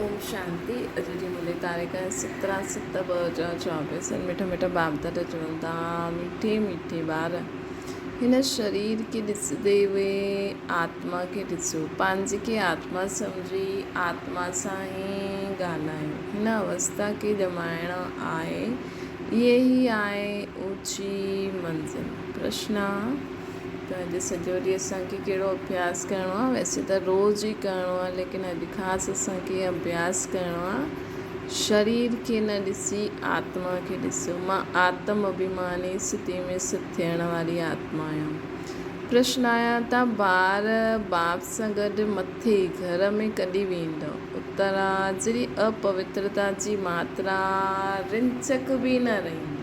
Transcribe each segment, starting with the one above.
اوم شانتي اڄ جي ملي تاريخ 17 7 2024 سن مٺا مٺا باپ دادا چون ٿا مٺي مٺي ٻار هن شرير کي ڏسندي هوئي آتما کي ڏسو پنهنجي کي آتما سمجهي آتما سان ئي ڳالهايو هن اوستا کي ڄمائڻ آهي اهي ئي آهي اوچي منزل پرشنا ته اڄ سڄو ڏينهن اسان کي ڪهڙو اڀياس ڪرڻو آهي ويسي ته روز ئي ڪرڻو آهي ليڪن اڄ خاص اسان کي اڀياس ڪرڻو آهي شرير کي نه ڏسي آتما کي ڏسو مان آتم اڀيماني ستي ۾ ست ٿيڻ واري آتما آهيان پرشن آيا ته ٻار باپ سان گڏ مٿي گهر ۾ ڪڏهن ويندؤ اتر آ جڏهن اپوترتا جي ماترا رنچڪ به نه رهندي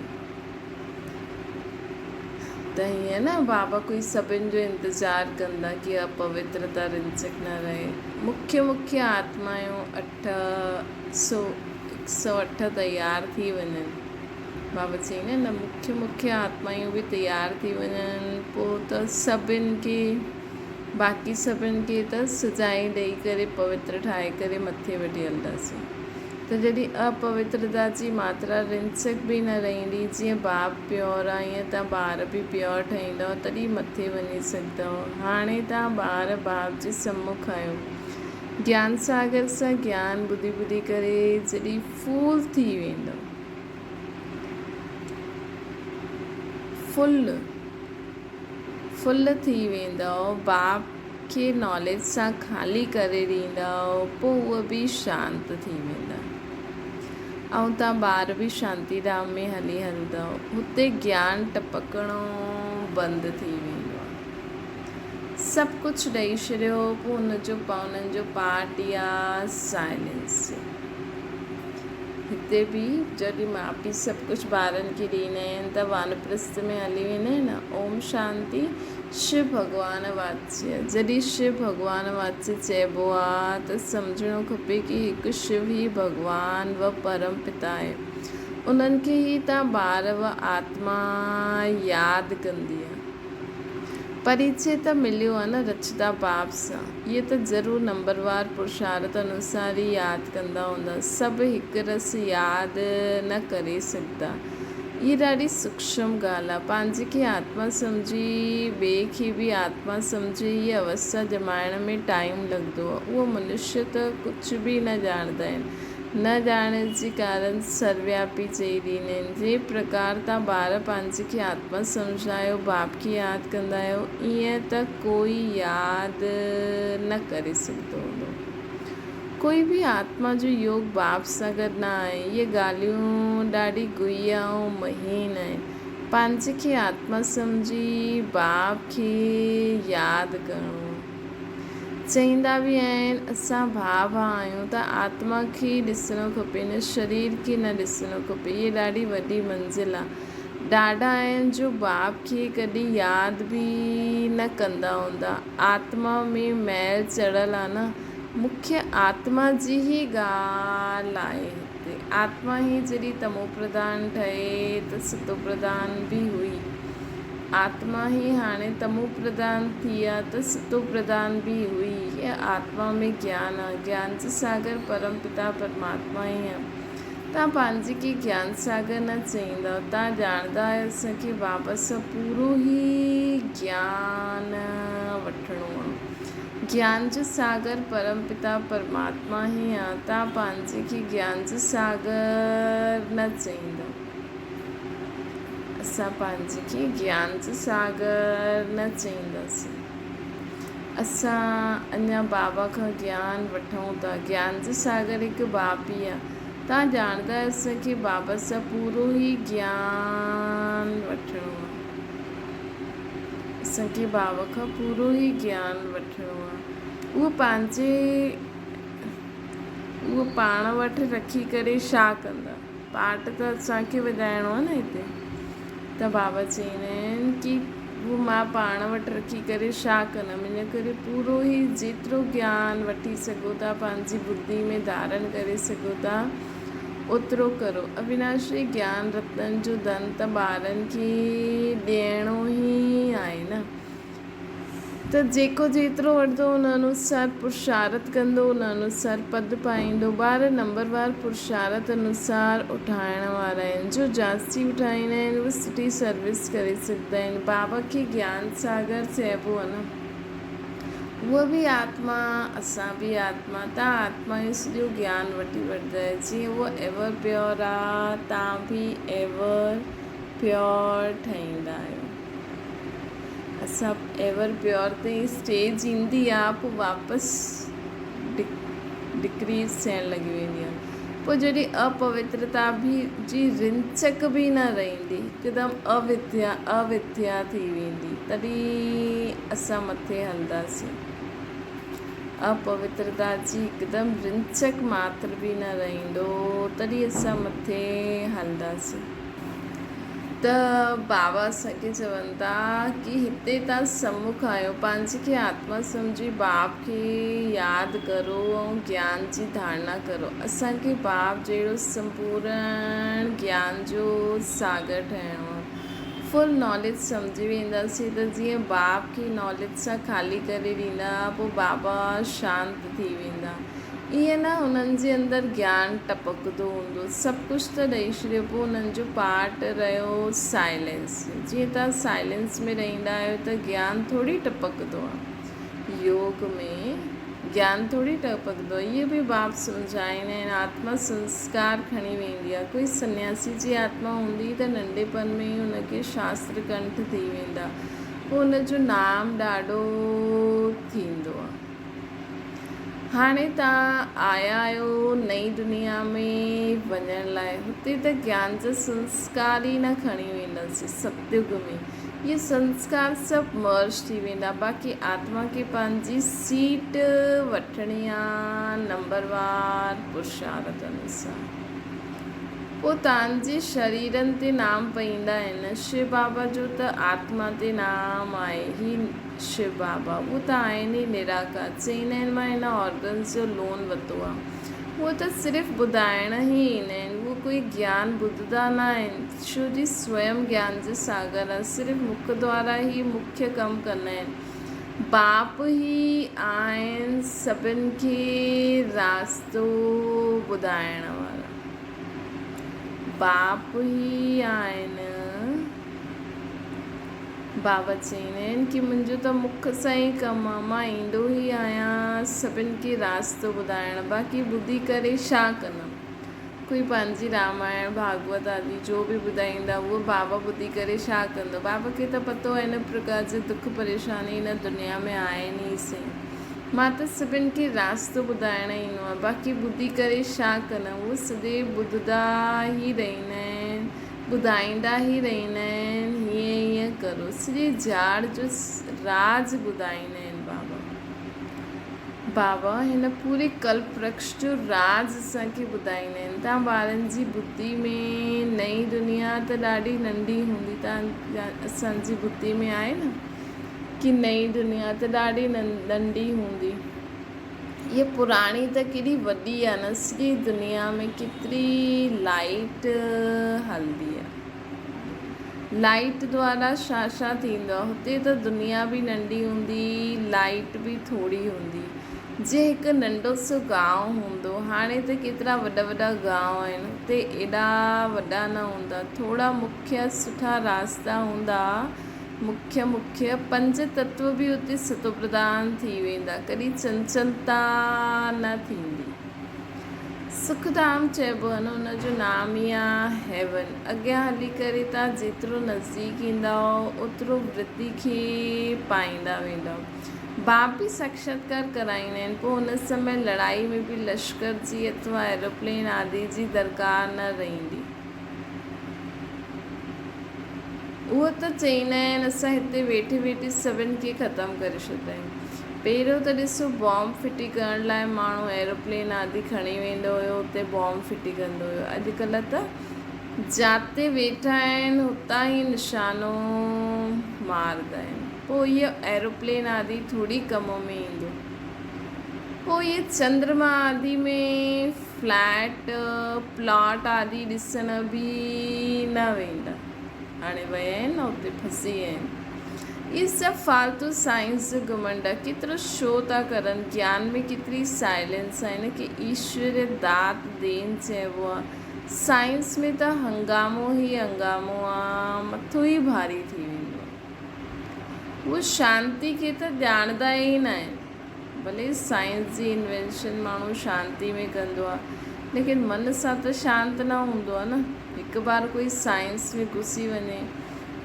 ته هيئن نه بابا ڪوئي سڀن جو انتظار ڪندا ڪي اپوترتا رنچڪ نه رهي. مکيه مکيه آتمايون اٺ سو هڪ سو اٺ تيار ٿي وڃن. بابا چئي نه نه مکيه مکيه آتمايون به تيار ٿي وڃن پوء ته سڀن کي باقي سڀن کي ته سزائين ڏئي ڪري پوتر ٺاهي ڪري مٿي وٺي هلنداسين. ته جڏهن اپوترتا جي ماترا رنسڪ به نه رهندي، جيئن باپ پيور آ، ائين تان ٻار به پيور ٺهيندؤ، تڏهن مٿي وڃي سگهندؤ. هاڻي تان ٻار باپ جي سمک آهيو. گيان ساگر سان گيان ٻڌي ٻڌي ڪري جڏهن ڦول ٿي ويندؤ. ڦل ڦل ٿي ويندؤ، باپ کي ناليج سان خالي ڪري ڏيندؤ، پوء اهي به شانت ٿي ويندا ۽ توهان ٻار به شانتي ڌام ۾ هلي هلندؤ. هتي گيان ٽپڪڻو بند ٿي ويندو آهي. سڀ ڪجهه ڏئي ڇڏيو، پوء ان جو انهن جو پارٽ ئي آهي سائلنس جو. هتي به جڏهن ماء پيء سڀ ڪجهه ٻارن کي ڏيندا آهن ته وانپرست ۾ هلي ويندا آهن نه. اوم شانتي شو ڀڳوان واچيه جڏهن شو ڀڳوان واچيه چئبو آ ته سمجهڻو کپي ڪي هڪ شو ئي ڀڳوان و پرم پتا آهي انهن کي ئي تان ٻار و آتما ياد ڪندي آ. پريچي ته مليو آ نه رچتا باپ سان. اهي ته ضرور نمبروار پرشارت انوسار ئي ياد ڪندا هوندا. سڀ هڪ رس ياد نه ڪري سگهندا. هيء ڏاڍي سوکشم ڳالهه آ. پنهنجي کي آتما سمجهي ٻئي کي به آتما سمجهي هيء اوستا ڄمائڻ ۾ ٽائيم لڳندو آ. اهو منشيه ته ڪجهه به نه ڄاڻندا آهن. نه ڄاڻڻ جي ڪارڻ سروياپي چئي ڏيندا آهن. جنهن پرڪار تان ٻار پنهنجي کي آتما سمجهندا آهيو، باپ کي ياد ڪندا آهيو، ائين ته ڪوئي ياد نه ڪري سگهندو هوندو. ڪوئي به آتما جو يوگ باپ سان گڏ نه آهي. اهي ڳالهيون ڏاڍي گهيا ۽ مهين آهن. پنهنجي کي آتما سمجهي باپ کي ياد ڪرڻو. چئيندا به آهن اسان ڀاء ڀاء آهيون ته آتما کي ئي ڏسڻو کپي نه شرير کي نه ڏسڻو کپي هيء ڏاڍي وڏي منزل آ. ڏاڍا آهن جو باپ کي ڪڏهن ياد به نه ڪندا هوندا. آتما ۾ ميل چڙهيل آ نه. مکيه آتما جي ئي ڳالهه آهي هتي. آتما ئي جڏهن تموپرڌان ٺهي ته ستوپرڌان به هئي. آتما ئي هاڻي تمو پرڌان ٿي آ ته ستو پرڌان به هئي. هيء آتما ۾ گيان آ. گيان جو ساگر پرم پتا پرماتما ئي آ. توهان پنهنجي کي گيان ساگر نه چئيندؤ. توهان ڄاڻندا آهيو اسان کي بابا سان پورو ئي گيان وٺڻو آ. گيان جو ساگر پرم پتا پرماتما ئي آ. توهان پنهنجي کي گيان جو ساگر نه چئيندؤ. اسان پنهنجي کي گيان جو ساگر نه چئينداسين. اسان اڃا بابا کان گيان وٺون ٿا. گيان جو ساگر هڪ باپ ئي آهي. توهان ڄاڻندا آهيو اسان کي بابا سان پورو ئي گيان وٺڻو آهي. اسان کي بابا کان پورو ئي گيان وٺڻو آهي. اهو پنهنجي اهو پاڻ وٽ رکي ڪري ڇا ڪندا؟ پاٽ ته اسان کي وڄائڻو آهي نه هتي ته بابا چئيندا آهن ڪي هو مان پاڻ وٽ رکي ڪري ڇا ڪندم ان ڪري پورو ئي جيترو گيان وٺي سگهو ٿا پنهنجي ٻڌي ۾ ڌارڻ ڪري سگهو ٿا اوترو ڪرو اويناشي گيان رتن جو ڌن ته ٻارن کي ڏيڻو ئي آهي نه. ته جيڪو جيترو وٺندو ان انوسار پرشارت ڪندو، ان انوسار پد پائيندو. ٻار نمبروار پرشارت انوسار اٺائڻ وارا آهن. جو جاستي اٺائيندا آهن اهي سٺي سروس ڪري سگهندا آهن. بابا کي گيان ساگر چئبو آهي نه. اهو به آتما اسان به آتما. تان آتما جو سڄو گيان وٺي وٺندا آهيو. جيئن اهو ايور پيور آ تان به ايور پيور ٺهيندا آهيو. اسان ايور پيور تي اسٽيج ايندي آ پوء واپس ڊڪريز ٿيڻ لڳي ويندي آ پوء جڏهن اپوترتا به جي رنچڪ به نه رهندي هڪدم اوديا اوديا ٿي ويندي تڏهن اسان مٿي هلنداسين اپوترتا جي هڪدم رنچڪ ماتر به نه رهندو تڏهن اسان مٿي هلنداسين. ته بابا اسان کي چون ٿا ڪي هتي تان سمک آهيو پنهنجي کي آتما سمجهي باپ کي ياد ڪرو ۽ گيان جي ڌارڻا ڪرو اسان کي باپ جهڙو سمپورڻ گيان جو ساگر ٺهڻو آهي فل ناليج سمجهي وينداسين ته جيئن باپ کي ناليج سان خالي ڪري ڏيندا پوء بابا شانت ٿي ويندا ائين نه انهن جي اندر گيان ٽپڪندو هوندو. سڀ ڪجهه ته ڏئي ڇڏيو پوء انهن جو پارٽ رهيو سائلينس جو. جيئن توهان سائلينس ۾ رهندا آهيو ته گيان ٿوري ٽپڪندو آهي. يوگ ۾ گيان ٿوري ٽپڪندو آهي. اهو به باپ سمجهائيندا آهن. آتما سنسڪار کڻي ويندي آهي. ڪوئي سنياسي جي آتما هوندي ته ننڍپڻ ۾ ئي ان کي شاستر ڪنٺ ٿي ويندا. پوء ان جو نام ڏاڍو ٿيندو آهي. هاڻي توهان آيا آهيو نئين دنيا ۾ وڃڻ لاء. هتي ته گيان جا سنسڪار ئي نه کڻي وينداسين. ستيگ ۾ اهي سنسڪار سڀ مرج ٿي ويندا. باقي آتما کي پنهنجي سيٽ وٺڻي آ نمبروار پرشارت انوسار. پوء توهان جي شريرن تي نام پئيندا آهن. شو بابا جو ته آتما تي نام آهي. هي شو بابا، هو ته آهن ئي نراڪار. چئيندا آهن مان هن آرگنز جو لون ورتو آ. هو ته صرف ٻڌائڻ ئي ايندا آهن. هو ڪوئي گيان ٻڌندا نه آهن. شو جي سويم گيان جي ساگر آ. صرف مک دوارا ئي مکيه ڪم ڪندا آهن. باپ ئي آهن سڀن کي راستو ٻڌائڻ وارا. باپ ئي آهن. بابا چئيندا آهن ڪي منهنجو ته مک سان ئي ڪم آ، مان ايندو ئي آهيان سڀن کي راستو ٻڌائڻ، باقي ٻڌي ڪري ڇا ڪندم؟ ڪوئي پنهنجي رامائڻ، ڀاڳوت آدي جو به ٻڌائيندا اهو بابا ٻڌي ڪري ڇا ڪندو؟ بابا کي ته پتو آهي هن پرڪار جا دک پريشاني هن دنيا ۾ آهن ئي سهي. مان ته سڀن کي راستو ٻڌائڻ ايندو آهيان، باقي ٻڌي ڪري ڇا ڪندم؟ اهو سديو ٻڌندا ئي رهندا آهن. ٻڌائيندا ئي رهندا آهن، هيئن هيئن ڪرو. سڄي جاڙ جو راز ٻڌائيندا آهن بابا. بابا هن پوري ڪلپ ورڪش جو راز اسان کي ٻڌائيندا آهن. توهان ٻارن جي ٻڌي ۾ نئين دنيا ته ڏاڍي ننڍي هوندي. توهان اسان جي ٻڌي ۾ آهي نه ڪي نئين دنيا ته ڏاڍي ننڍي هوندي. هيء پراڻي ته ڪيڏي وڏي آ نه، سڄي دنيا ۾ ڪيتري لائيٽ هلندي آ. لائيٽ دوارا ڇا ڇا ٿيندو آ. هتي ته دنيا به ننڍي هوندي، لائيٽ به ٿوري هوندي. جيئن هڪ ننڍو سو گانء هوندو. هاڻي ته ڪيترا وڏا وڏا گانء آهن. هتي ايڏا وڏا نه هوندا. ٿورا مکيه سٺا راستا هوندا. مکيه مکيه پنج تتو به اتي ستوپرڌان ٿي ويندا، ڪڏهن چنچلتا نه ٿيندي. سک ڌام چئبو آهي نه، ان جو نام ئي آهي هيون. اڳيان هلي ڪري توهان جيترو نزديڪ ايندؤ، اوترو ورڌي کي پائيندا ويندؤ. باپ به ساکشاتڪار ڪرائيندا آهن، پوء ان سمي لڙائي ۾ به لشڪر جي اٿوا ايروپلين آدي جي درڪار نه رهندي. اهو ته چئيندا آهن اسان هتي ويٺي ويٺي سڀن کي ختم ڪري ڇڏيندا آهيون. پهريون ته ڏسو بامب ڦٽي ڪرڻ لاء ماڻهو ايروپلين آدي کڻي ويندو هيو اتي بامب ڦٽي ڪندو هيو. اڄڪلهه ته جاتي ويٺا آهن هتان ئي نشانو مارندا آهن. پوء اهو ايروپلين آدي ٿوري ڪم ۾ ايندو. پوء اهي چندرما آدي ۾ فليٽ، پلاٽ آدي ڏسڻ به نه ويندا. هاڻي ويا آهن نه اتي ڦسي ويا آهن. اهي سڀ فالتو سائنس جو گهمنڊ آ. ڪيترو شو ٿا ڪرن. گيان ۾ ڪيتري سائلنس آ. ان کي ايشوري دات دين چئبو آ. سائنس ۾ ته هنگامو ئي هنگامو آ. مٿو ئي ڀاري ٿي ويندو آ. هو شانتي کي ته ڄاڻندا ئي ناهن. ڀلي سائنس جي انوينشن ماڻهو شانتي ۾ ڪندو آ ليڪن من سان ته شانت نه هوندو آ نه. هڪ بار ڪوئي سائنس ۾ گهسي وڃي،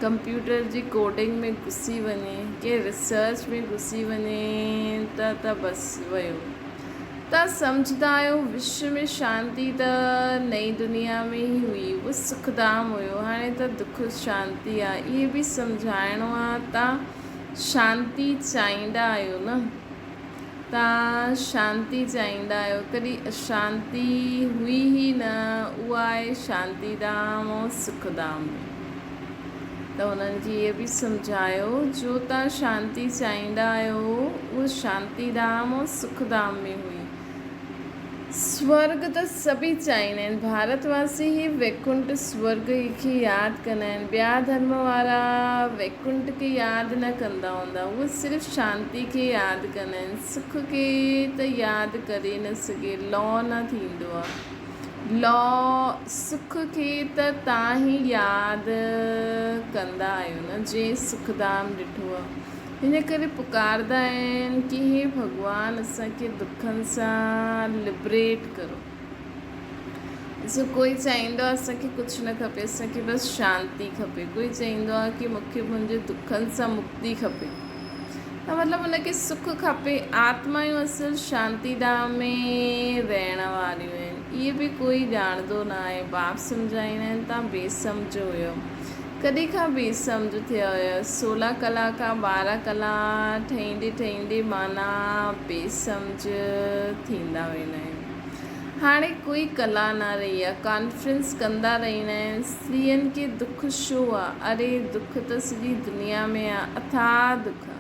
ڪمپيوٽر جي ڪوڊنگ ۾ گهسي وڃي، ڪنهن ريسرچ ۾ گهسي وڃي ته ته بس ويو. تان سمجهندا آهيو وشو ۾ شانتي ته نئين دنيا ۾ ئي هئي اهو سک ڌام هيو هاڻي ته دک شانتي آ اهي به سمجهائڻو آ تان شانتي چاهيندا آهيو نه تان شانتي چاهيندا آهيو ڪڏهن اشانتي هئي ئي نه اها آهي شانتي ڌام ۽ سک ڌام ۾. ته انهن کي اهو به سمجهايو، جو توهان شانتي چاهيندا آهيو، اهو شانتي ڌام ۽ سک ڌام ۾ هئي. سورڳ ته سڀئي چاهيندا آهن. ڀارت واسي ئي ويڪنٺ سورڳ کي ياد ڪندا آهن. ٻيا ڌرم وارا ويڪنٺ کي ياد نه ڪندا هوندا. اهي صرف شانتي کي ياد ڪندا آهن. سک کي ته ياد ڪري نه سگهي. لو نه ٿيندو آهي. لو سک کي ته تان ئي ياد ڪندا آهيو نه جنهن سک ڌام ڏٺو آ. ان ڪري پڪاردا آهن ڪي هي ڀڳوان اسان کي دکن سان لبريٽ ڪرو. ڏسو ڪوئي چاهيندو آ اسان کي ڪجهه نه کپي اسان کي بس شانتي کپي ڪوئي چئيندو آ ڪي مون کي منهنجي دکن سان مڪتي کپي. ته مطلب ان کي سک کپي. آتمائون اصل شانتي ڌام ۾ رهڻ واريون آهن. اهي به ڪوئي ڄاڻندو نه آهي. باپ سمجهائيندا آهن توهان بي سمجهه هيؤ. ڪڏهن کان بي سمجهه ٿيا هيؤ؟ سولهه ڪلا کان 12 ڪلا ٺهيندي ٺهيندي معنيٰ بي سمجهه ٿيندا ويندا آهيون. هاڻي ڪوئي ڪلا نه رهي آ. ڪانفرنس ڪندا رهندا آهن. استرين کي دک ڇو آ؟ اري دک ته سڄي دنيا ۾ آ. اٿاهه دک آ.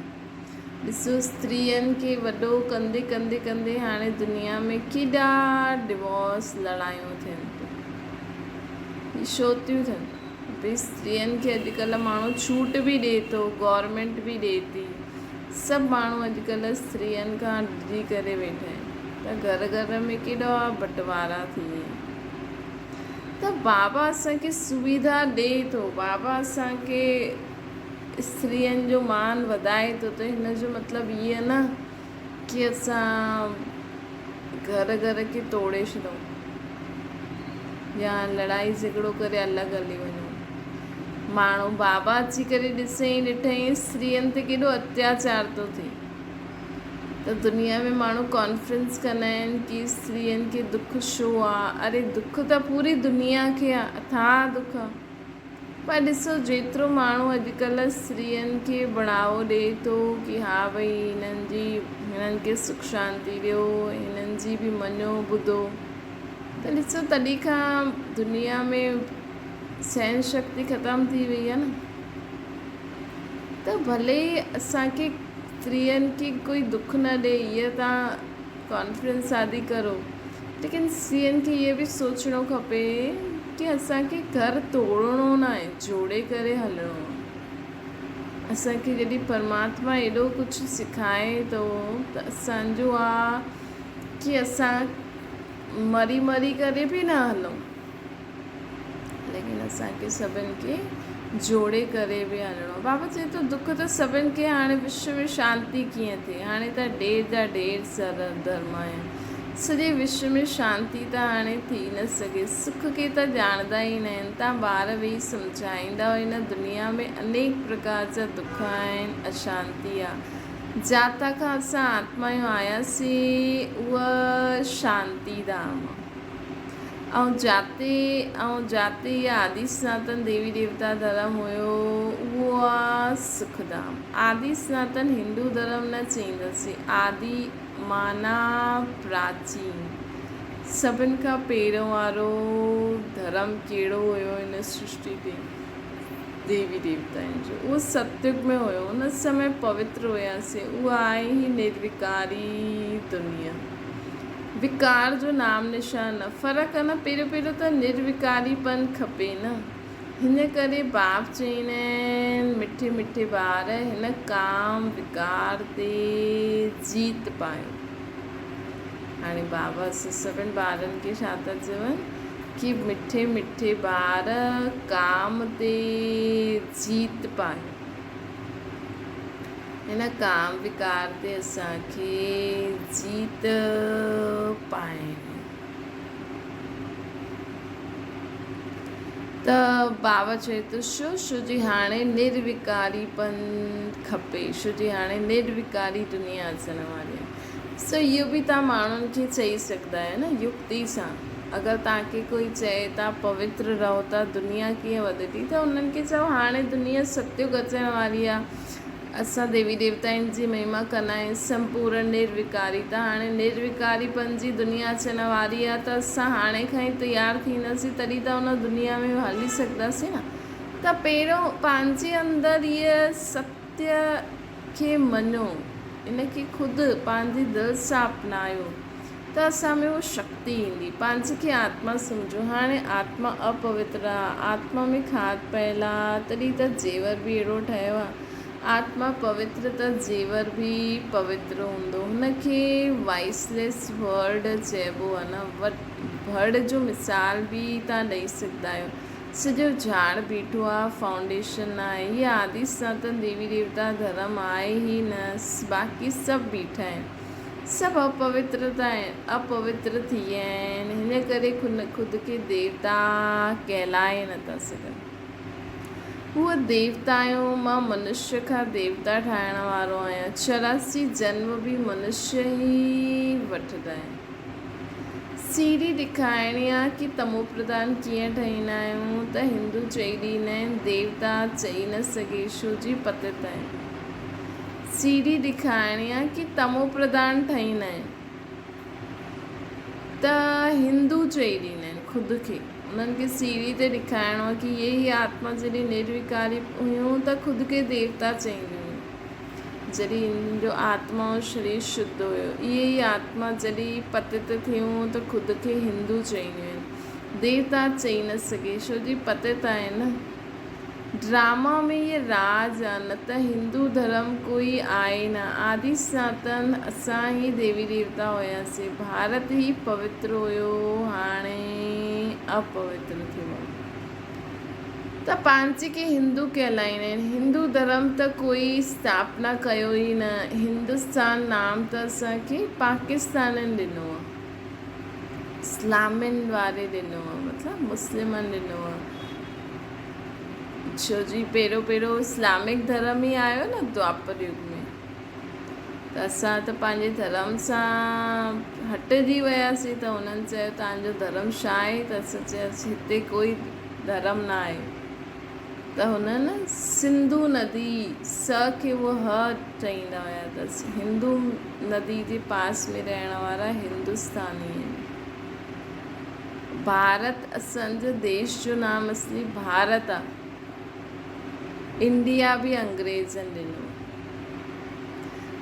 ڏسو استرين کي وڏو ڪندي ڪندي ڪندي هاڻي دنيا ۾ ڪيڏا ڊوورس لڙايون ٿين پيون. هي ڇو ٿيون ٿين؟ ڀي استرين کي اڄڪلهه ماڻهو ڇوٽ به ڏي ٿو، گورنمينٽ به ڏي ٿي. سڀ ماڻهو اڄڪلهه استرين کان ڊڄي ڪري ويٺا آهن ته گهر گهر ۾ ڪيڏا بٽوارا ٿي ويا آهن ته بابا اسان کي سويڌا ڏئي ٿو بابا اسان کي استرين جو مان وڌائي ٿو ته هن جو مطلب هيء نه ڪي اسان گهر گهر کي توڙي ڇڏون يا لڙائي جهڳڙو ڪري الڳ هلي وڃون. ماڻهو بابا اچي ڪري ڏسئين ڏٺئين استرين تي ڪيڏو اتياچار ٿو ٿئي ته دنيا ۾ ماڻهو ڪانفرنس ڪندا آهن ڪي استرين کي دک ڇو آ اري دک ته پوري دنيا کي آ اٿاهه دک آ. پر ڏسو جيترو ماڻهو اڄڪلهه استرين کي بڙهاوو ڏئي ٿو ڪي ها ڀئي هنن جي هنن کي سک شانتي ڏيو هنن جي به مڃو ٻڌو ته ڏسو تڏهن کان دنيا ۾ سهن شڪتي ختم ٿي وئي آهي نه ته ڀلي اسان کي استرين کي ڪوئي دک نه ڏئي هيء تان ڪانفرنس آدي ڪرو ليڪن سين کي اهي به سوچڻو کپي ڪي اسان کي گهر توڙڻو ناهي جوڙي ڪري هلڻو آ اسان کي جڏهن پرماتما ايڏو ڪجهه سکائي ٿو ته اسان جو آ ڪي اسان مري مري ڪري به نه هلون ليڪن اسان کي سڀن کي جوڙي ڪري به هلڻو آهي. بابا چئي ٿو دک ته سڀن کي هاڻي وشو ۾ شانتي ڪيئن ٿئي هاڻي ته ڍير جا ڍير سر ڌرم آهن سڄي وشو ۾ شانتي ته هاڻي ٿي نه سگهي سک کي ته ڄاڻندا ئي نه آهن تان ٻار ويهي سمجهائيندا هن دنيا ۾ انيڪ پرڪار جا دک آهن اشانتي آ جاتان کان اسان آتمايون آياسين اها شانتي ڌام آ. ۽ جاتي ۽ جاتي يا آدي سناتن ديوي ديوتا ڌرم هيو اهو آ سک ڌام. آدي سناتن هندو ڌرم نه چئينداسين آدي معنيٰ پراچين سڀن کان پهريون وارو ڌرم ڪهڙو هيو هن سرشٽي تي ديوي ديوتائن جو اهو ستيگ ۾ هيو ان سمي پوتر هياسين اها آهي هي نروڪاري دنيا. وڪار جو نام نشان نه. فرق آ نه پهريون پهريون ته نروڪاري پن کپي نه. هن ڪري باپ چئيندا آهن، مٺي مٺي ٻار هن ڪام وڪار تي جيت پايو. هاڻي بابا سڀن ٻارن کي ڇا ٿا چون ڪي مٺي مٺي ٻار ڪام تي جيت پايو. هن ڪام وڪار تي اسان کي جيت پائڻي. ته بابا چئي ٿو، شو شو جي هاڻي نروڪاري پن کپي، شو جي هاڻي نروڪاري دنيا اچڻ واري آهي. سو اهو به توهان ماڻهن کي چئي سگهندا آهيو نه يڪتي سان. اگر توهان کي ڪوئي چئي توهان پوتر رهو ٿا دنيا ڪيئن وڌي ٿي ته انهن کي چئو هاڻي دنيا ستيگ اچڻ واري آهي. اسان ديوي ديوتائن جي مهما ڪندا آهيون، سمپورڻ نروڪاري ته هاڻي نروڪاري پن جي دنيا اچڻ واري آهي ته اسان هاڻي کان ئي تيار ٿينداسين تڏهن ته ان دنيا ۾ هلي سگهنداسين نه ته پهريون پنهنجي اندر هيء ستيه کي مڃو ان کي خود پنهنجي دل سان اپنايو ته اسان ۾ اها شڪتي ايندي. پنهنجي کي آتما سمجهو. هاڻي آتما اپوتر آ. آتما ۾ کاڌ پيل آ، تڏهن ته زيور به اهڙو ٺهيو آ. آتما پوتر ته زيور به پوتر هوندو. هن کي وائسليس ورڊ چئبو آ نه. ورڊ جو مثال به توهان ڏئي سگهندا آهيو. سڄو جهاڙ بيٺو آ، فائونڊيشن ناهي. هي آدي سناتن ديوي ديوتا ڌرم آهي ئي نه. باقي سڀ بيٺا آهن. سڀ اپوترتا ۽ اپوتر ٿي ويا آهن، هن ڪري خود کي ديوتا ڪهلائي نه ٿا سگهن. هو ديوتا آهيو، مان منشيه کان ديوتا ٺاهڻ وارو آهيان. 84 جنم به منشيه ئي وٺندا آهن. سيڙهي ڏيکارڻي آ ڪي تمو پرڌان ڪيئن ٺهيندا آهيون ته هندو چئي ڏيندا آهن، ديوتا چئي نه سگهي، ڇو جي پتت آهن. سيڙهي ڏيکارڻي آ ڪي تمو پرڌان ٺهيندا آهن ته هندو چئي ڏيندا آهن خود کي انهن کي سيڙهي تي ڏيکارڻو آ ڪي اهي ئي آتما جڏهن نروڪاري هيون ته خود کي ديوتا چئينديون هيون جڏهن انهن جو آتما ۽ شرير شڌ هيو اهي ئي آتما جڏهن پتت ٿيون ته خود کي هندو چئينديون آهن ديوتا چئي نه سگهي ڇو جي پتت آهن نه. ڊراما ۾ هي راز آ نه ته هندو ڌرم ڪوئي آهي نه آدي سناتن اسان ئي ديوي ديوتا هياسي ڀارت ئي پوتر هيو هاڻي اپوتر ٿيو آ ته پانچي کي هندو ڪهلائيندا آهن هندو ڌرم ته ڪوئي اسٿاپنا ڪيو ئي نه هندستان نام ته اسان کي پاڪستانين ڏنو آ اسلامين واري ڏنو آ مطلب مسلمن ڏنو آ ڇو جي پهريون پهريون اسلامڪ ڌرم ئي آيو نه دوآپر يگ ۾ ته اسان ته پنهنجي ڌرم سان هٽجي وياسين ته هنن چيو توهان جو ڌرم ڇا آهي ته اسان چياسين هتي ڪوئي ڌرم نه آهي ته هنن سنڌو ندي س کي اهو هه چئيندا هيا ته هندو ندي جي پاس ۾ رهڻ وارا هندستاني آهن. ڀارت اسان جو ديش جو نام اصلي ڀارت آ. انڊيا به انگريزن ڏنو.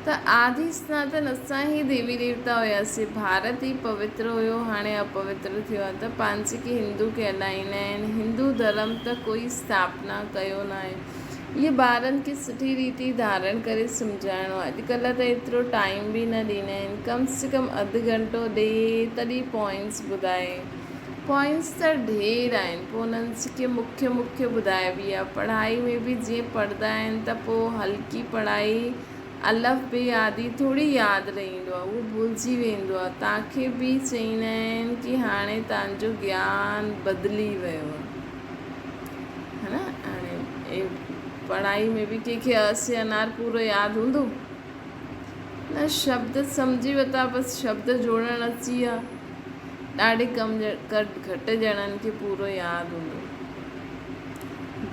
ته آدي سناتن اسان ئي ديوي ديوتا هياسين. ڀارت ئي پوتر هيو هاڻي اپوتر ٿيو آ ته پانچ کي هندو ڪهلائيندا آهن. هندو ڌرم ته ڪوئي اسٿاپنا ڪيو ناهي. اهي ٻارن کي سٺي ريتي ڌارڻ ڪري سمجهائڻو آ. اڄڪلهه ته ايترو ٽائيم به نه ڏيندا آهن. ڪم سي ڪم اڌ گهنٽو ڏي تڏهن پوائنٽس ٻڌائي. پوائنٽس ته ڍير آهن پوء انهن کي مکيه مکيه ٻڌائبي آهي. پڙهائي ۾ به جيئن پڙهندا آهن ته پوء هلڪي پڙهائي الف بي آدي ٿوري ياد رهندو آهي اهو ڀلجي ويندو آهي. توهان کي به چئيندا آهن ڪي هاڻي توهان جو گيان بدلي ويو آهي ها نه هاڻي پڙهائي ۾ به ڪنهن کي ا سي انار پورو ياد هوندو نه شبد سمجهي وتا بس شبد جوڙڻ اچي ويا ڏاڍي ڪم گهٽ ڄڻن کي پورو ياد هوندو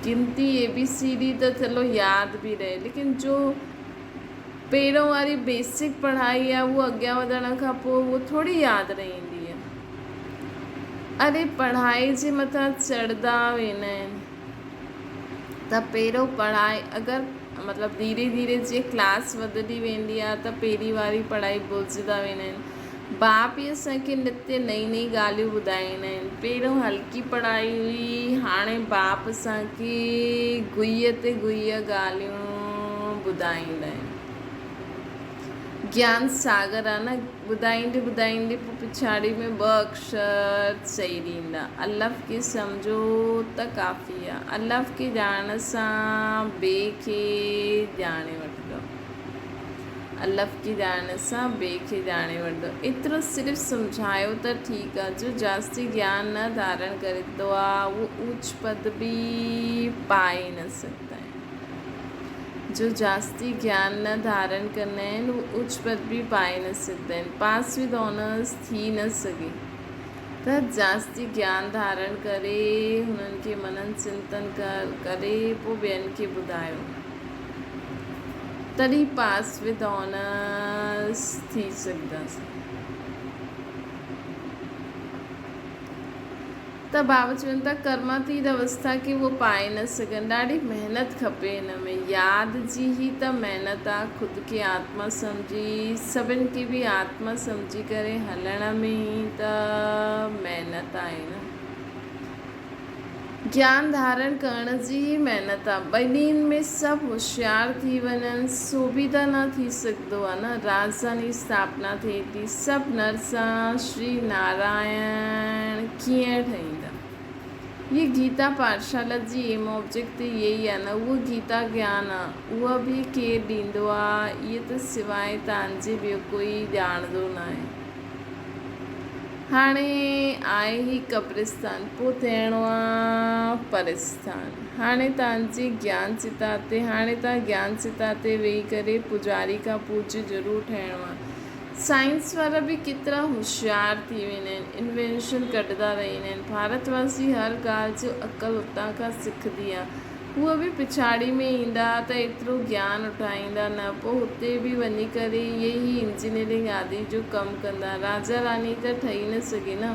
گنتي اي بي سي ڊي ته چلو ياد به رهي ليڪن جو پهريون واري بيسڪ پڙهائي آهي اهو اڳيان وڌڻ کان پوء اهو ٿوري ياد رهندي آهي اري پڙهائي جي مٿان چڙهندا ويندا آهن ته پهريون پڙهائي اگر مطلب ڌيري ڌيري جيئن ڪلاس وڌندي ويندي آهي ته پهرين واري پڙهائي ڀلجندا ويندا آهن. باپ ئي اسان کي نتي نئين نئين ڳالهيون ٻڌائيندا آهن. پهريون هلڪي پڙهائي هئي، هاڻي باپ اسان کي گهيء تي گهيء ڳالهيون ٻڌائيندا آهن. گيان ساگر آ نه، ٻڌائيندي ٻڌائيندي پوء پڇاڙي ۾ ٻه اکر چئي ڏيندا، الف کي سمجهو ته ڪافي آ. الف کي ڄاڻڻ سان بي کي ڄاڻي وٺندؤ. الف کي ڄاڻڻ سان بي کي ڄاڻي وٺندؤ. ايترو صرف سمجهايو ته ٺيڪ آ. جو جاستي گيان نه ڌارڻ ڪريندو آ، اهو اوچ پد به پائي نه سگهندا آهن. جو جاستي گيان نه ڌارڻ ڪندا آهن، اهو اوچ پد به پائي نه سگهندا آهن. پاس وٿ آنرس ٿي نه سگهي ته جاستي گيان ڌارڻ ڪري، هنن کي منن چنتن ڪري پوء ٻين کي ٻڌايو. تڏهن پاس وٿ آنرس ٿي سگهنداسين. ته بابا چون ٿا ڪرماتيت اوسٿا کي اهو پائي نه سگهن. ڏاڍي محنت کپي هن ۾. ياد جي ئي ته محنت آ. خود کي آتما سمجهي سڀن کي به آتما سمجهي ڪري هلڻ ۾ ئي ته محنت آهي نه. گيان ڌارڻ ڪرڻ جي ئي محنت آ. ٻنهين ۾ سڀ هوشيار ٿي وڃن سو به ته نه ٿي سگهندو آ نه. راڄڌاني اسٿاپنا ٿئي ٿي سڀ نر سان شري نارائڻ ڪيئن ٺهيندا. هيء گيتا پاٺشالا جي ايم آبجيڪٽ ته اهي ئي آ نه. اهو گيتا گيان آ. اهو به ڪير ڏيندو آ. اهي ته سواء تانجي ٻيو ڪوئي ڄاڻندو ناهي. هاڻي آهي هي قبرستان، پوء ٿيڻو آ پرستان. هاڻي توهان جي گيان چتا تي، هاڻي توهان گيان چتا تي ويهي ڪري پوڄاري کان پوڄ ضرور ٺهڻو آ. سائنس وارا به ڪيترا هوشيار ٿي ويندا آهن، انوينشن ڪڍندا رهندا آهن. ڀارت واسي هر ڳالهه جو عقل اتان کان سکندي آ. هو به پڇاڙي ۾ ايندا ته ايترو گيان اٺائيندا نه، پوء هتي به وڃي ڪري اهي ئي انجنيئرنگ آدي جو ڪم ڪندا. راجا راڻي ته ٺهي نه سگهي نه.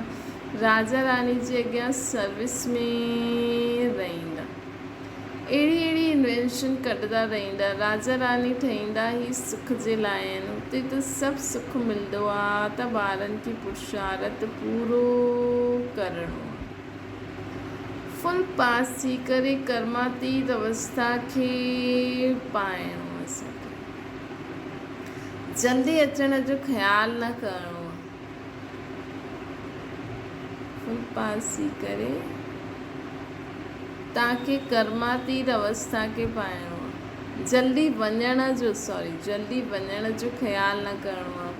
راجا راڻي جي اڳيان سروس ۾ رهندا. اهڙي اهڙي انوينشن ڪڍندا رهندا. راجا راڻي ٺهيندا ئي سک جي لاء آهن. هتي ته سڀ سک ملندو آ ته ٻارن کي پرشارت پورو ڪرڻو آ. فل پاس ٿي ڪري ڪرماتيت اوسٿا کي پائڻو اسان کي جلدي اچڻ جو خيال نه ڪرڻو آ. فل پاس ٿي ڪري تان کي ڪرماتيت اوسٿا کي پائڻو آ. جلدي وڃڻ جو سوري جلدي وڃڻ جو خيال نه ڪرڻو آ.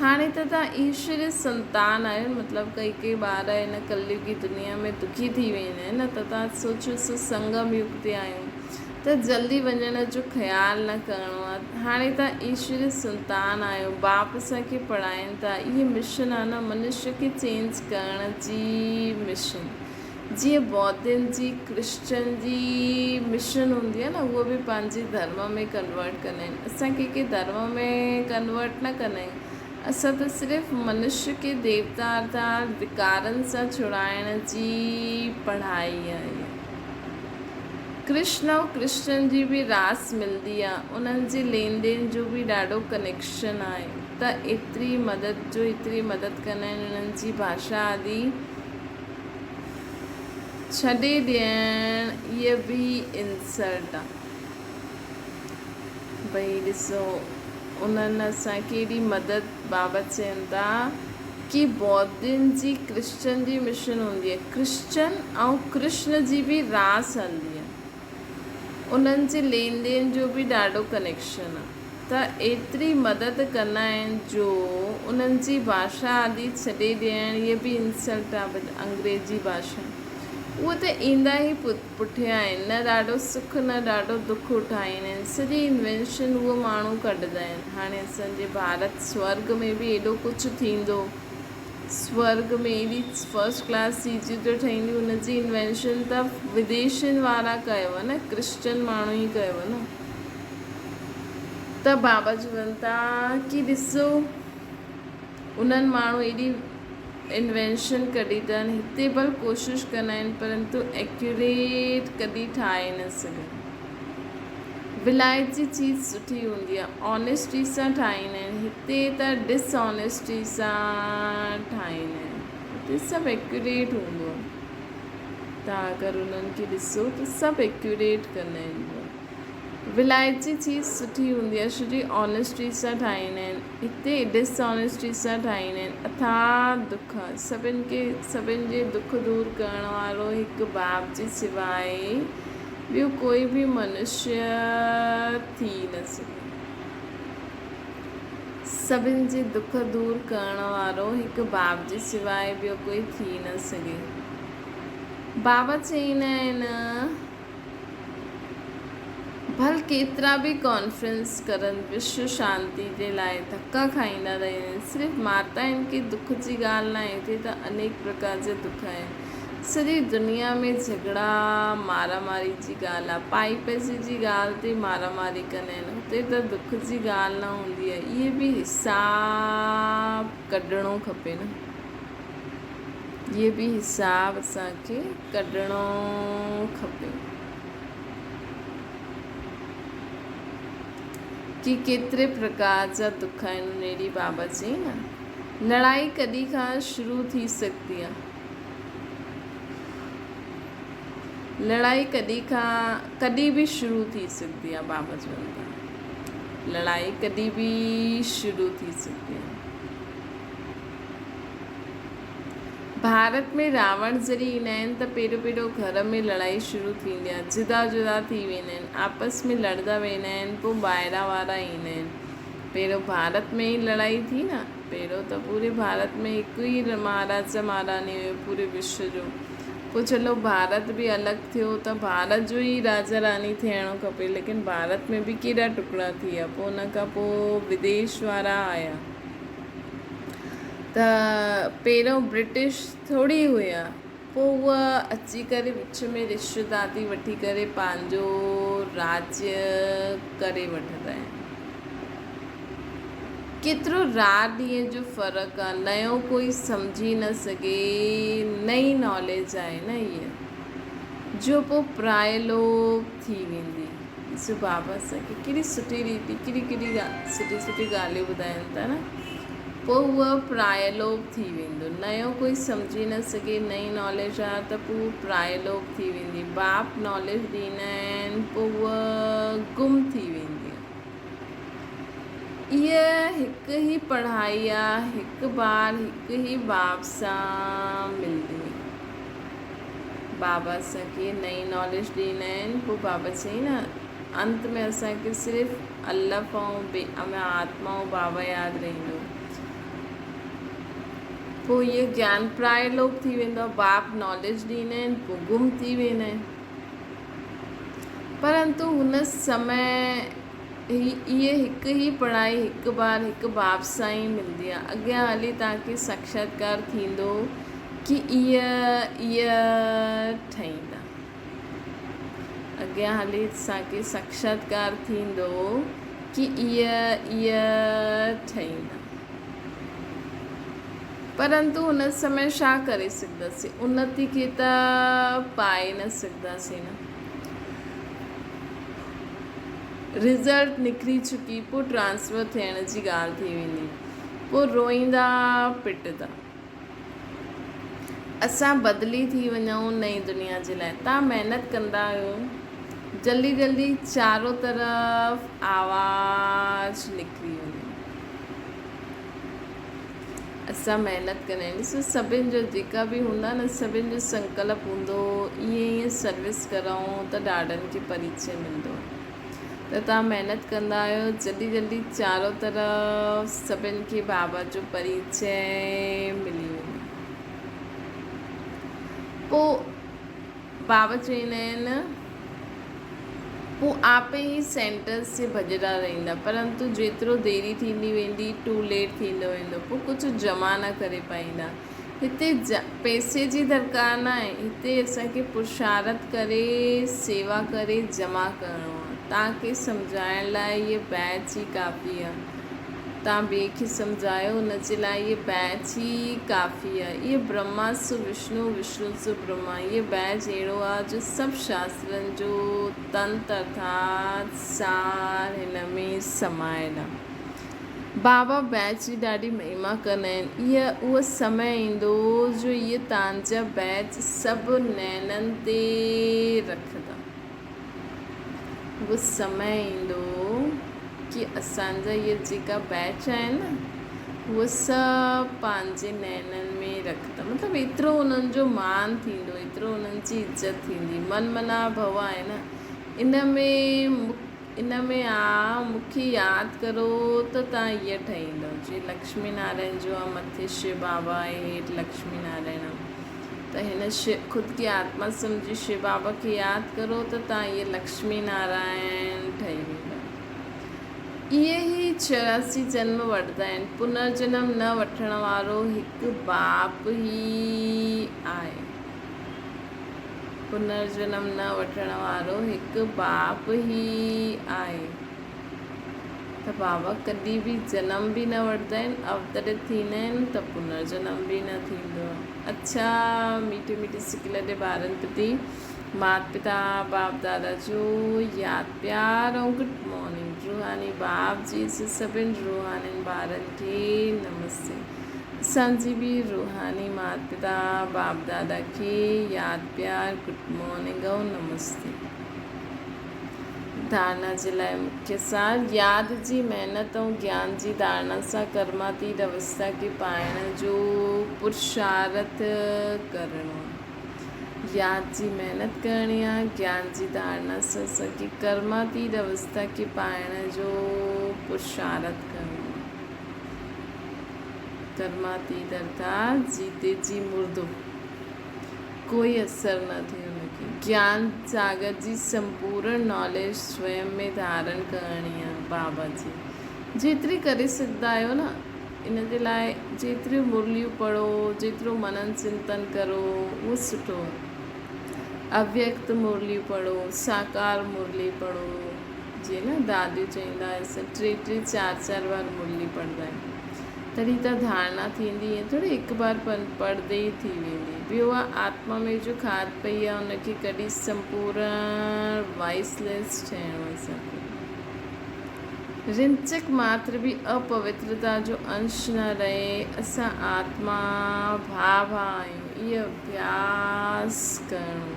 هاڻي ته توهان ايشوري سنتان آهيو، مطلب ڪئي ڪئي ٻار هن ڪليوگي دنيا ۾ دکي ٿي ويندا آهن نه ته توهان سوچيو سو سنگم يگ تي آهيون ته جلدي وڃڻ جو خيال نه ڪرڻو آهي. هاڻي توهان ايشوري سنتان آهيو، باپ اسان کي پڙهائين ٿا، اهي مشن آهي نه منشيه کي چينج ڪرڻ جي مشن. جيئن بودين جي ڪرسچن جي مشن هوندي آهي نه اهو به پنهنجي ڌرم ۾ ڪنورٽ ڪندا آهن اسان ڪنهن کي ڌرم ۾ ڪنورٽ نه ڪندا آهيون اسان ته صرف منشي کي ديوتا ارٿات وڪارن سان ڇڙائڻ جي پڙهائي آهي ڪرشن ۽ ڪرسچن جي به راس ملدي آهي انهن جي لين دين جو به ڏاڍو ڪنيڪشن آهي ته ايتري مدد جو ايتري مدد ڪندا آهن انهن جي ڀاشا آدي ڇڏي ڏيڻ اهي به انسلٽ آ. ڀئي ڏسو انهن اسان کي ايڏي مدد بابت چين ٿا ڪي بودين جي ڪرسچن جي مشن هوندي آ ڪرسچن ۽ ڪرشن جي به راس هلندي آ. انهن جي لين دين جو به ڏاڍو ڪنيڪشن آ ته ايتري مدد ڪندا آهن جو انهن جي ڀاشا آدي ڇڏي ڏيڻ اهي به انسلٽ آ انگريزي ڀاشا اهي ته ايندا ئي پٺيان آهن نه ڏاڍو سک نه ڏاڍو دک اٺائيندا آهن سڄي انوينشن اهي ماڻهو ڪڍندا آهن هاڻي اسان جي ڀارت سورگ ۾ به ايڏو ڪجهه ٿيندو سورگ ۾ ايڏي فرسٽ ڪلاس چيزون ٿيون ٺهنديون ان جي انوينشن ته وديشين وارا ڪيو نه ڪرسچن ماڻهو ئي ڪيو نه ته بابا چون ٿا ڪي ڏسو انهن ماڻهو ايڏي انوينشن ڪڍي اٿن هتي ڀل ڪوشش ڪندا آهن پرنتو ايڪيوريٽ ڪڏهن ٺاهي نه سگهن. ولايت جي چيز سٺي هوندي آهي آنيسٽي سان ٺاهيندا آهن هتي ته ڊس آنيسٽي سان ٺاهيندا آهن هتي سڀ ايڪيوريٽ هوندو آهي تان اگر انهن کي ڏسو ته سڀ ايڪيوريٽ ڪندا آهن ولايت جي چيز سٺي هوندي آهي ڇو جي آنيسٽي سان ٺاهيندا آهن هتي ڊس آنيسٽي سان ٺاهيندا آهن اٿاهه دک سڀن کي سڀن جي دک دور ڪرڻ وارو هڪ باپ جي سواء ٻيو ڪوئي به منشيه ٿي نه سگهي. سڀن جي دک دور ڪرڻ وارو هڪ باب جي سواء ٻيو ڪوئي ٿي نه سگهي. بابا چئيندا آهن، ڀل ڪيترا به ڪانفرنس ڪرن وشو شانتي جي لاء ڌڪا کائيندا رهن، صرف ماتائن کي دک جي ڳالهه ناهي، هتي ته انيڪ پرڪار جا دک آهن. سڄي دنيا ۾ جهڳڙا مارا ماري جي ڳالهه آ. پائي پئسي جي ڳالهه تي مارا ماري ڪندا آهن. هتي ته دک جي ڳالهه نه هوندي آ. اهي به حساب ڪڍڻو کپي نه. اهي به حساب اسان کي ڪڍڻو کپي. ڪي ڪيتري پرڪار جا دک آهن انهيڙي بابا چئي نه. لڙائي ڪڏهن کان شروع ٿي سگهندي آ. لڙائي ڪڏهن کان ڪڏهن به شروع ٿي سگهندي آهي بابا چون ٿا لڙائي ڪڏهن به شروع ٿي سگهندي آهي. ڀارت ۾ راوڻ جڏهن ايندا آهن ته پهريون پهريون گهر ۾ لڙائي شروع ٿيندي آهي جدا جدا ٿي ويندا آهن آپس ۾ لڙندا ويندا آهن پوء ٻاهران وارا ايندا آهن پهريون ڀارت ۾ ئي لڙائي ٿي نه پهريون ته پوري ڀارت ۾ هڪ ئي مهاراجا مهاراڻي هيو پوري وشو جو پوء چلو ڀارت به الڳ ٿيو ته ڀارت جو ئي راجا راڻي ٿيڻو کپي ليڪن ڀارت ۾ به ڪيڏا ٽڪڙا ٿي ويا پوء ان کان پوء وديش وارا آيا ته پهريون برٽش ٿوري هيا پوء هوء اچي ڪري وچ ۾ رشوتاتي وٺي ڪري پنهنجو راجيه ڪري وٺندا آهن. ڪيترو رات ڏينهن جو فرق آ نيو ڪوئي سمجهي نه سگهي نئين ناليج آهي نه هيء جو پوء پرائلوپ ٿي ويندي. ڏسو بابا اسان کي ڪيڏي سٺي ريتي ڪيڏي ڪيڏي سٺي سٺي ڳالهيون ٻڌائين ٿا نه پوء هوء پرائلوپ ٿي ويندو نيو ڪوئي سمجهي نه سگهي نئين ناليج آ ته پوء هوء پرائلوپ ٿي ويندي باپ ناليج ڏيندا آهن پوء هوء گم ٿي ويندي آ اها هڪ ئي پڙهائي آ هڪ بار هڪ ئي باپ سان ملندي. بابا اسان کي نئين ناليج ڏيندا آهن پوء بابا چئي نه انت ۾ اسان کي صرف الف ۽ بي ۽ آتما ۽ بابا ياد رهندو پوء اهو گيان پرائي لوپ ٿي ويندو آهي باپ ناليج ڏيندا آهن پوء گم ٿي ويندا آهن پرنتو هن سمي اهي هڪ ئي پڙهائي هڪ بار هڪ باب سان ئي ملندي آهي. اڳيان هلي توهان کي ساکشاتڪار ٿيندو ڪي اهي اهي ٺهيندا. اڳيان هلي اسان کي ساکشاتڪار ٿيندو ڪي اهي اهي ٺهيندا. پرنتو هن سمي ڇا ڪري سگهنداسين؟ انتي کي ته پائي نه سگهنداسين نه. رزلٽ نڪري چڪي پوء ٽرانسفر ٿيڻ جي ڳالهه ٿي ويندي پوء روئيندا پٽندا. اسان بدلي ٿي وڃون نئين دنيا جي لاء تان محنت ڪندا آهيو جلدي جلدي چارو طرف آواز نڪري وڃي. اسان محنت ڪندا آهيون ڏسو سڀن جو جيڪا به هوندا نه سڀن جو سنڪلپ هوندو ائين ائين سروس ڪرون ته ڏاڍن کي پريچي ملندو ته توهان محنت ڪندا آهيو جلدي جلدي چارو طرف سڀن کي بابا جو پريچي ملي ويندو پوء بابا چوندا آهن، هو آپي ئي سينٽرز تي ڀڄندا رهندا، پرنتو جيترو ديري ٿيندي ويندي، ٽو ليٽ ٿيندو ويندو، پوء ڪجهه جمع نه ڪري پائيندا. هتي پئسي جي درڪار ناهي، هتي اسان کي پرشارٿ ڪري، سيوا ڪري جمع ڪرڻو آهي. توهان کي سمجهائڻ لاء هيء بيچ ئي ڪافي آهي. توهان ٻئي کي سمجهايو ان جي لاء اهي بيچ ئي ڪافي آهي. اهي برهما سو وشنو، وشنو سو برهما. اهي بيچ اهڙو آهي جو سڀ شاسترن جو تنت ارٿات سار هن ۾ سمايل آهي. بابا بيچ جي ڏاڍي مهما ڪندا آهن. اهي اهو سمي ايندو جو اهي توهان جا بيچ سڀ نينن تي رکندا. اهو سمي ايندو ڪي اسان جا اهي جيڪا بيچ آهن نه اهي سڀ پنهنجي نينن ۾ رکندا مطلب ايترو انهن جو مان ٿيندو ايترو انهن جي عزت ٿيندي من منا ڀو آهي نه ان ۾ ان ۾ آ مونکي ياد ڪرو ته تان ايئن ٺهيندو جي لڪشمي نارائڻ جو آ مٿي شو بابا آهي هيٺ لڪشمي نارائڻ آ ته هن شو خود کي آتما سمجهي شو بابا کي ياد ڪرو ته تان ايئن لڪشمي نارائڻ ٺهي ويندا. اهي ئي 84 جنم وٺندا آهن. پنرجنم نه وٺڻ وارو هڪ باپ ئي آهي. پنرجنم نه وٺڻ وارو هڪ باپ ئي آهي ته بابا ڪڏهن به جنم به نه وٺندا آهن، اوترت ٿيندا آهن ته پنرجنم به نه ٿيندو آهي. اڇا ميٺي ميٺي سڪيلڌي ٻارن پرتي مات پتا باپ دادا جو ياد پيار ۽ گڊ مارننگ روحاني باپ جي سڀن روحانين ٻارن کي نمستي. اسان جي به روحاني مات پتا باپ دادا کي ياد پيار گڊ مارننگ ۽ نمستي. ڌارڻا جي لاء مکيه سار، ياد جي محنت ۽ گيان جي ڌارڻا سان ڪرماتيت اوستا کي پائڻ جو پرشارٿ ڪرڻو. ياد جي محنت ڪرڻي آ، گيان جي ڌارڻا سان اسان کي ڪرماتيت اوستا کي پائڻ جو پرشارٿ ڪرڻو آ. ڪرماتيت ارٿات جيتي جي مردو، ڪوئي اثر نه ٿئي ان کي. گيان ساگر جي سمپورڻ ناليج سويم ۾ ڌارڻ ڪرڻي آ بابا جي. جيتري ڪري سگهندا آهيو نه ان جي لاء جيتريون مرليون پڙهو، جيترو منن چنتن ڪرو اهو سٺو آ. اويڪت مرليون پڙهو، ساڪار مرلي پڙهو. جيئن نه داديون چئيندا هيس ٽي ٽي چار چار بار مرلي پڙهندا آهيون تڏهن ته ڌارڻا ٿيندي ائين ٿوري هڪ بار پڙهندي ئي ٿي ويندي. ٻيو آ آتما ۾ جو کاڌ پئي آ ان کي ڪڍي سمپورڻ وائسليس ٺهڻو اسان کي. رنچڪ ماتر به اپوترتا جو انش نه رهي اسان آتما ڀاء ڀاء آهيون اهو اڀياس ڪرڻو.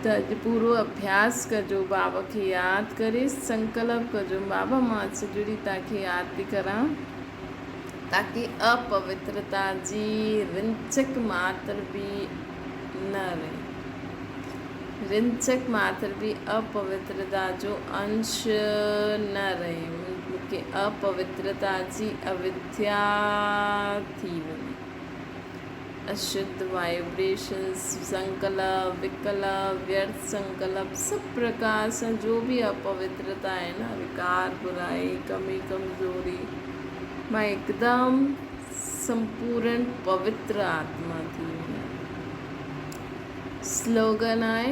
ته اڄ پورو اڀياس ڪجو بابا کي ياد ڪري سنڪلپ ڪجو بابا مان اڄ سڄو ڏينهن توهان کي ياد ٿي ڪران تاڪي اپوترتا جي رنچڪ ماتر به نه رهي رنچڪ ماتر به اپوترتا جو انش نه رهي مونکي اپوترتا جي اوڌيا ٿي وڃي. اشڌ وائبريشنز، سنڪلپ، وڪلپ، ويرٿ سنڪلپ، سڀ پرڪار سان جو به اپوترتا آهي نه، وڪار، برائي، ڪمي، ڪمزوري، مان هڪدم سمپورڻ پوتر آتما ٿي وڃان. سلوگن آهي،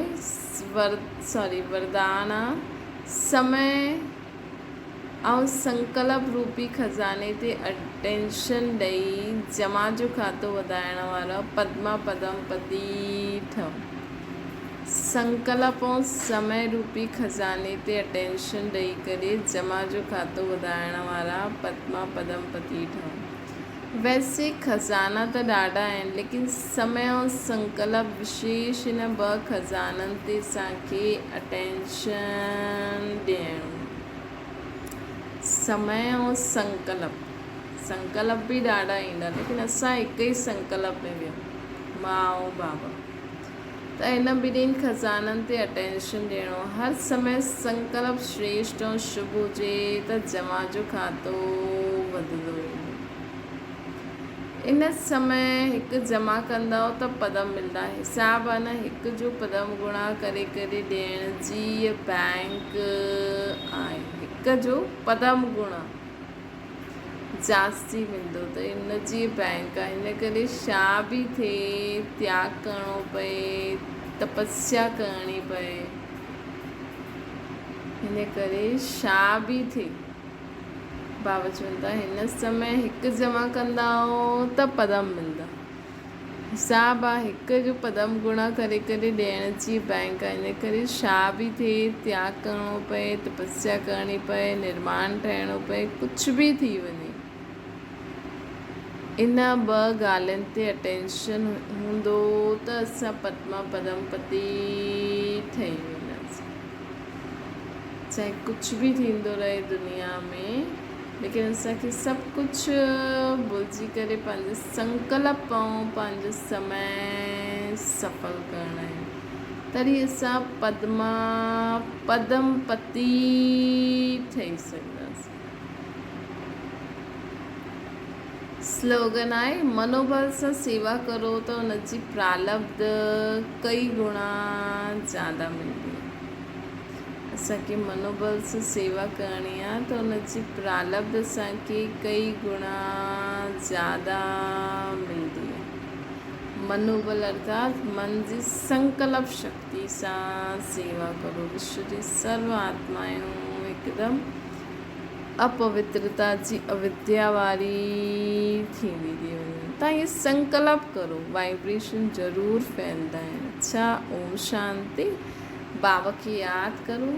سوري وردان آ، سمي ۽ سنڪلپ روپي خزاني تي اٽينشن ڏئي جمع جو کاتو وڌائڻ وارا پدما پدم پتي ٺهو. سنڪلپ ۽ سمي روپي خزاني تي اٽينشن ڏئي ڪري جمع جو کاتو وڌائڻ وارا پدما پدم پتي ٺهو. ويسي خزانا ته ڏاڍا آهن ليڪن سمي ۽ سنڪلپ وشيش ان ٻه خزانن تي اسان کي اٽينشن ڏيڻو. سمي ۽ سنڪلپ، سنڪلپ به ڏاڍا ايندا ليڪن اسان هڪ ئي سنڪلپ ۾ ويهون مان ۽ بابا ته ان ٻنهين خزانن تي اٽينشن ڏيڻو. هر سمي سنڪلپ شريشٽ ۽ شڀ هجي ته جمع جو کاتو وڌندو ويندو. ان سمي هڪ جمع ڪندؤ ته پدم ملندا. حساب آ نه هڪ جو پدم گڻا ڪري ڪري ڏيڻ جي بئنڪ آهي. هڪ جو پدم گڻا. جاستي ملندو ته ان جي بئنڪ آهي ان ڪري ڇا به ٿئي تياڳ ڪرڻو پئي تپسيا ڪرڻي پئي هن ڪري ڇا به ٿئي، بابا چون ٿا هن سمي هڪ جمع ڪندائو ته پدم ملندا. حساب آ هڪ جو پدم گڻا ڪري ڪري ڏيڻ جي بئنڪ آ. ان ڪري ڇا به ٿئي، تياڳ ڪرڻو پئي، تپسيا ڪرڻي پئي، نرماڻ ٺهڻو پئي، ڪجهه به ٿي وڃي. ان ٻه ڳالهين تي اٽينشن هوندو ته اسان پدما پدم پتي ٺهي وينداسين. چاهي ڪجهه به ٿيندو رهي دنيا ۾ ليڪن اسان کي سڀ ڪجهه ڀلجي ڪري پنهنجو سنڪلپ ۽ پنهنجو سمي سڦل ڪرڻ آهي. تڏهن اسان پدما پدم پتي ٺهي سگهنداسين. سلوگن آهي، منوبل سان سيوا ڪرو ته ان جي پرالبڌ ڪئي گڻا زياده ملندي. اسان کي منوبل سان سيوا ڪرڻي آهي ته ان جي پرالبڌ اسان کي ڪئي گڻا زياده ملندي. منوبل ارٿات من جي سنڪلپ شڪتي سان سيوا ڪرو. وشو جي سرو آتمائون هڪدم اپوترتا جي اوديا واري ٿيندي ٿي وڃن. تان اهي سنڪلپ ڪرو وائبريشن ضرور ڦهلدا آهن. اڇا اوم شانتي. بابا کي ياد ڪرو.